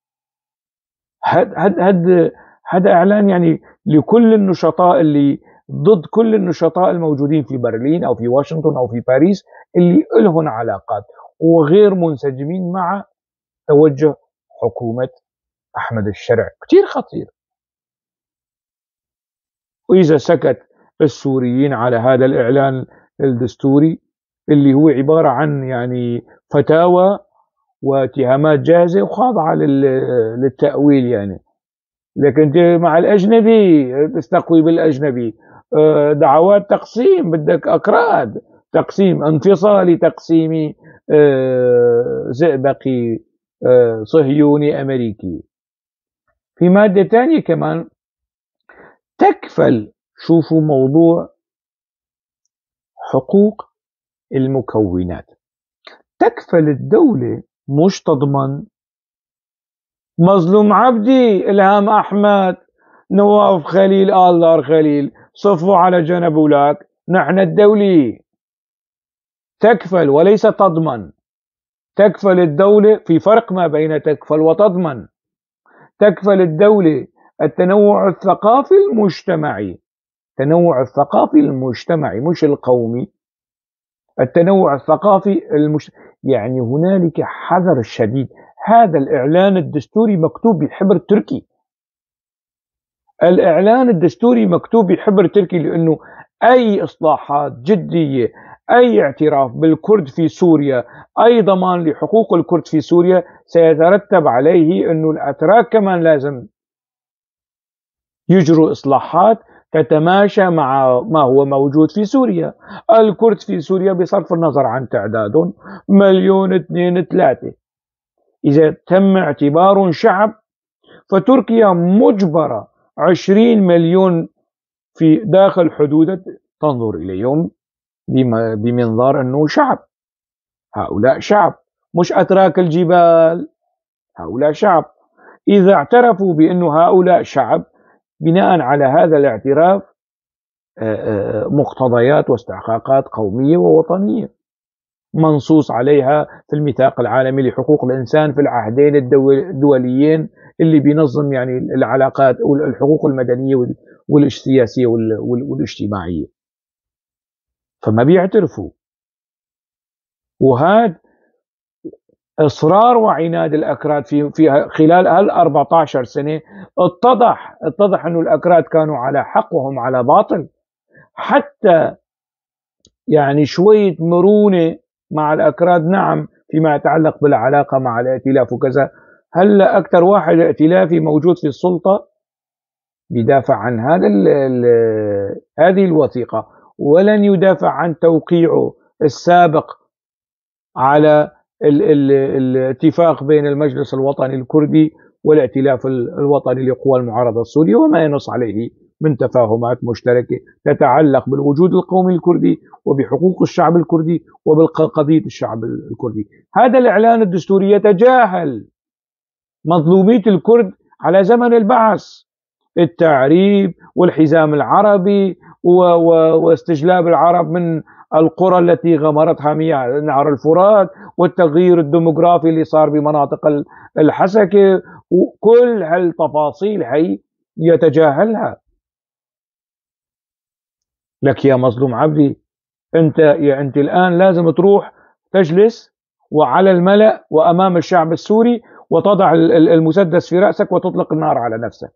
هذا إعلان يعني لكل النشطاء اللي ضد كل النشطاء الموجودين في برلين أو في واشنطن أو في باريس اللي لهم علاقات وغير منسجمين مع توجه حكومة أحمد الشرع. كتير خطير. وإذا سكت السوريين على هذا الإعلان الدستوري اللي هو عبارة عن يعني فتاوى واتهامات جاهزة وخاضعة للتأويل يعني، لكن انت مع الأجنبي تستقوي بالأجنبي، دعوات تقسيم، بدك أكراد، تقسيم انفصالي، تقسيمي، زئبقي، صهيوني أمريكي. في مادة تانية كمان تكفل، شوفوا موضوع حقوق المكونات، تكفل الدولة مش تضمن. مظلوم عبدي، إلهام أحمد، نواف خليل، آلار خليل، صفوا على جنب ولاك، نحن الدولة. تكفل وليس تضمن. تكفل الدولة، في فرق ما بين تكفل وتضمن. تكفل الدولة التنوع الثقافي المجتمعي، التنوع الثقافي المجتمعي مش القومي، التنوع الثقافي يعني هنالك حذر شديد. هذا الإعلان الدستوري مكتوب بحبر تركي، الإعلان الدستوري مكتوب بحبر تركي، لأنه أي إصلاحات جدية، أي اعتراف بالكرد في سوريا، أي ضمان لحقوق الكرد في سوريا سيترتب عليه أنه الأتراك كمان لازم يجروا إصلاحات تتماشى مع ما هو موجود في سوريا. الكرد في سوريا بصرف النظر عن تعدادهم 1 2 3 مليون، إذا تم اعتبارهم شعب فتركيا مجبرة 20 مليون في داخل حدودها تنظر إليهم بمنظار أنه شعب، هؤلاء شعب مش أتراك الجبال، هؤلاء شعب. إذا اعترفوا بأنه هؤلاء شعب، بناء على هذا الاعتراف مقتضيات واستحقاقات قومية ووطنية منصوص عليها في الميثاق العالمي لحقوق الإنسان، في العهدين الدوليين اللي بينظم يعني العلاقات والحقوق المدنية والسياسية والاجتماعية. فما بيعترفوا، وهذا إصرار وعناد الأكراد في خلال هال 14 سنة اتضح أنه الأكراد كانوا على حق وهم على باطل. حتى يعني شوية مرونة مع الأكراد، نعم، فيما يتعلق بالعلاقة مع الائتلاف وكذا. هلا أكثر واحد ائتلافي موجود في السلطة بيدافع عن هذا هذه الوثيقة، ولن يدافع عن توقيعه السابق على الاتفاق بين المجلس الوطني الكردي والائتلاف الوطني لقوى المعارضة السورية وما ينص عليه من تفاهمات مشتركة تتعلق بالوجود القومي الكردي وبحقوق الشعب الكردي وبالقضية الشعب الكردي. هذا الإعلان الدستوري يتجاهل مظلومية الكرد على زمن البعث، التعريب والحزام العربي واستجلاب العرب من القرى التي غمرتها مياه نهر الفرات، والتغيير الديموغرافي اللي صار بمناطق الحسكة، وكل هالتفاصيل هي يتجاهلها. لك يا مظلوم عبدي، انت الآن لازم تروح تجلس وعلى الملأ وأمام الشعب السوري وتضع المسدس في رأسك وتطلق النار على نفسك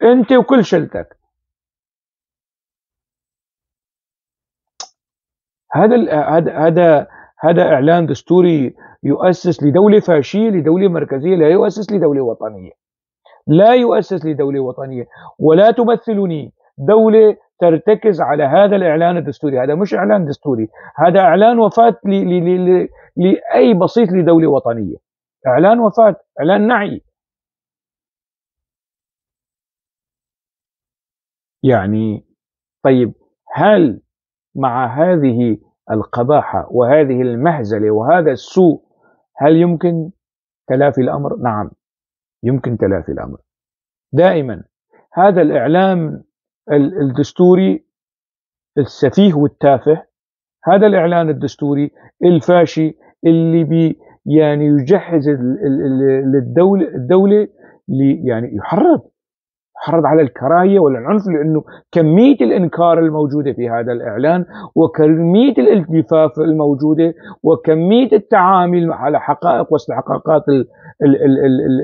انت وكل شلتك. هذا إعلان دستوري يؤسس لدولة فاشية، لدولة مركزية، لا يؤسس لدولة وطنية، لا يؤسس لدولة وطنية، ولا تمثلني دولة ترتكز على هذا الإعلان الدستوري. هذا مش إعلان دستوري، هذا إعلان وفاة لأي بسيط لدولة وطنية، إعلان وفاة، إعلان نعي. يعني طيب، هل مع هذه القباحة وهذه المهزلة وهذا السوء هل يمكن تلافي الأمر؟ نعم، يمكن تلافي الأمر. دائما هذا الإعلام الدستوري السفيه والتافه، هذا الإعلان الدستوري الفاشي اللي بي يعني يجهز الدولة يعني يحرض على الكراهية والعنف، لأنه كمية الإنكار الموجودة في هذا الإعلان وكمية الالتفاف الموجودة وكمية التعامل على حقائق واستحقاقات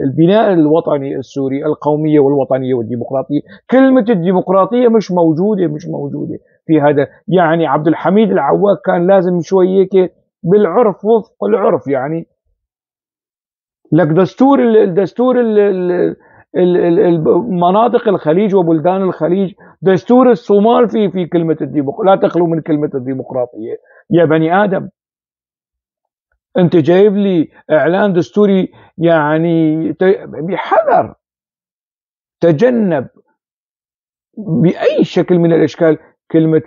البناء الوطني السوري، القومية والوطنية والديمقراطية. كلمة الديمقراطية مش موجودة في هذا. يعني عبد الحميد العواك كان لازم شوي بالعرف، وفق العرف، يعني لك دستور الدستور مناطق الخليج وبلدان الخليج، دستور الصومال في كلمة الديمقراطية، لا تخلو من كلمة الديمقراطية يا بني آدم. أنت جايب لي إعلان دستوري يعني بحذر، تجنب بأي شكل من الأشكال كلمة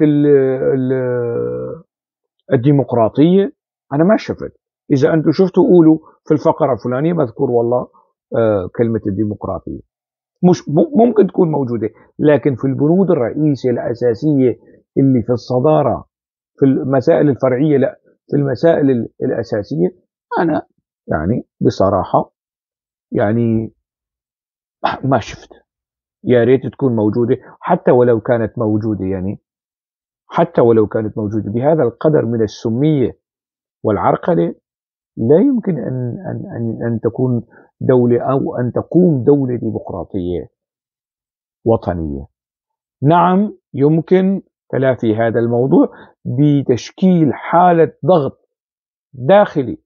الديمقراطية. أنا ما شفت، إذا أنتم شفتوا قولوا في الفقرة الفلانية مذكور والله كلمة الديمقراطية، مش ممكن تكون موجودة، لكن في البنود الرئيسية الأساسية اللي في الصدارة، في المسائل الفرعية لا، في المسائل الأساسية أنا يعني بصراحة يعني ما شفت. يا ريت تكون موجودة، حتى ولو كانت موجودة، يعني حتى ولو كانت موجودة بهذا القدر من السمية والعرقلة لا يمكن أن أن أن أن تكون دولة أو أن تقوم دولة ديمقراطية وطنية. نعم، يمكن تلافي هذا الموضوع بتشكيل حالة ضغط داخلي،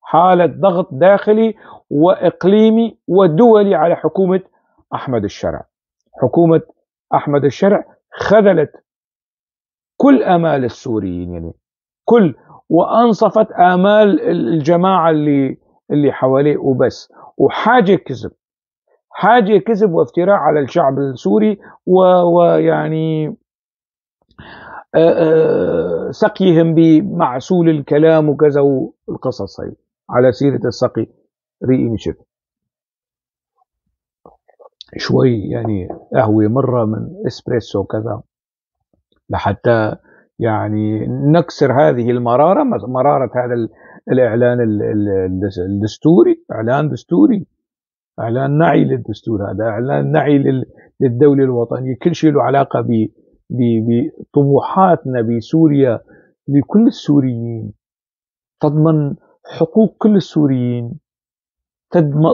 حالة ضغط داخلي وإقليمي ودولي على حكومة أحمد الشرع. حكومة أحمد الشرع خذلت كل آمال السوريين، يعني كل، وأنصفت آمال الجماعة اللي حواليه وبس، وحاجة كذب، حاجة كذب وافتراء على الشعب السوري، ويعني سقيهم بمعسول الكلام وكذا والقصص هي. على سيرة السقي، ريقي نشف شوي، يعني قهوة مرة من اسبريسو وكذا، لحتى يعني نكسر هذه المرارة، مرارة هذا الإعلان الدستوري. إعلان دستوري، إعلان نعي للدستور، هذا إعلان نعي للدولة الوطنية، كل شيء له علاقة بطموحاتنا بسوريا لكل السوريين، تضمن حقوق كل السوريين،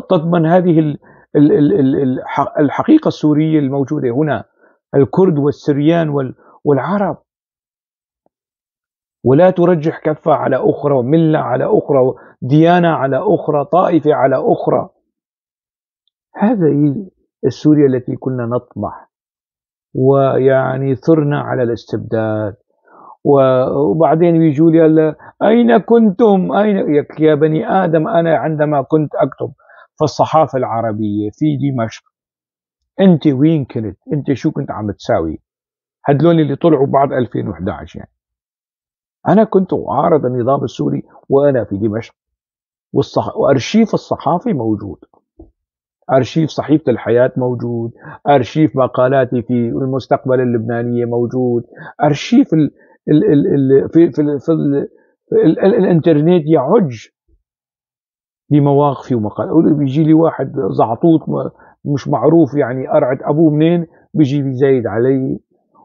تضمن هذه الحقيقة السورية الموجودة هنا، الكرد والسريان والعرب، ولا ترجح كفة على أخرى وملة على أخرى ديانة على أخرى طائفة على أخرى. هذه السوريا التي كنا نطمح، ويعني ثرنا على الاستبداد. وبعدين بيجوا لي أين كنتم؟ أين يا بني آدم؟ أنا عندما كنت أكتب في الصحافة العربية في دمشق أنت وين كنت؟ أنت شو كنت عم تساوي؟ هدول اللي طلعوا بعد 2011 يعني. أنا كنت أعارض النظام السوري وأنا في دمشق، وأرشيف الصحافي موجود، أرشيف صحيفة الحياة موجود، أرشيف مقالاتي في المستقبل اللبنانية موجود، أرشيف ال ال ال ال في في ال في ال ال ال الانترنت يعج بمواقفي ومقالاتي. بيجي لي واحد زعطوط مش معروف يعني قرعة أبوه منين، بيجي بيزايد علي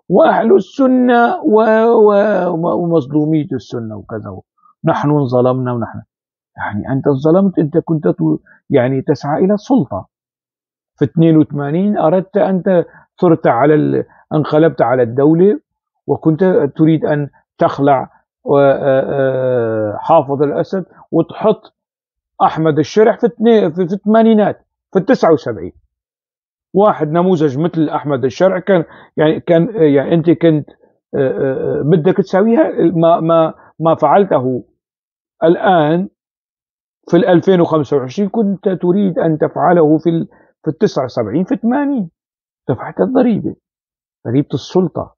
وأهل السنة ومظلومية السنة وكذا، نحن انظلمنا ونحن يعني أنت انظلمت، أنت كنت يعني تسعى إلى السلطة في 82، أردت أنت ثرت على انقلبت على الدولة وكنت تريد أن تخلع حافظ الأسد وتحط أحمد الشرع في الثمانينات في 79. واحد نموذج مثل أحمد الشرع كان يعني كان يعني أنت كنت بدك تساويها ما فعلته الآن في 2025 كنت تريد أن تفعله في 79 في 80. دفعت الضريبة، ضريبة السلطة.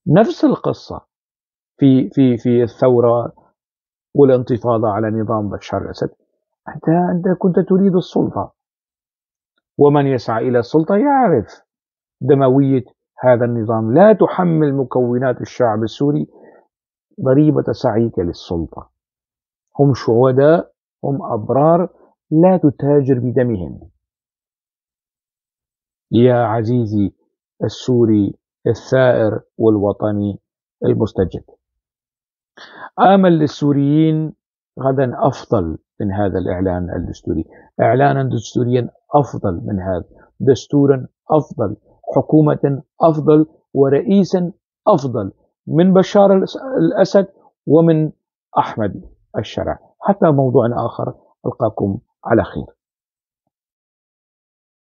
نفس القصة في في في الثورة والانتفاضة على نظام بشار الأسد. أنت كنت تريد السلطة، ومن يسعى إلى السلطة يعرف دموية هذا النظام. لا تحمل مكونات الشعب السوري ضريبة سعيك للسلطة. هم شهداء، هم أبرار، لا تتاجر بدمهم. يا عزيزي السوري الثائر والوطني المستجد، آمل للسوريين غدا أفضل من هذا الإعلان الدستوري، إعلانا دستوريا أفضل من هذا، دستورا أفضل، حكومة أفضل، ورئيسا أفضل من بشار الأسد ومن أحمد الشرع. حتى موضوع آخر، ألقاكم على خير.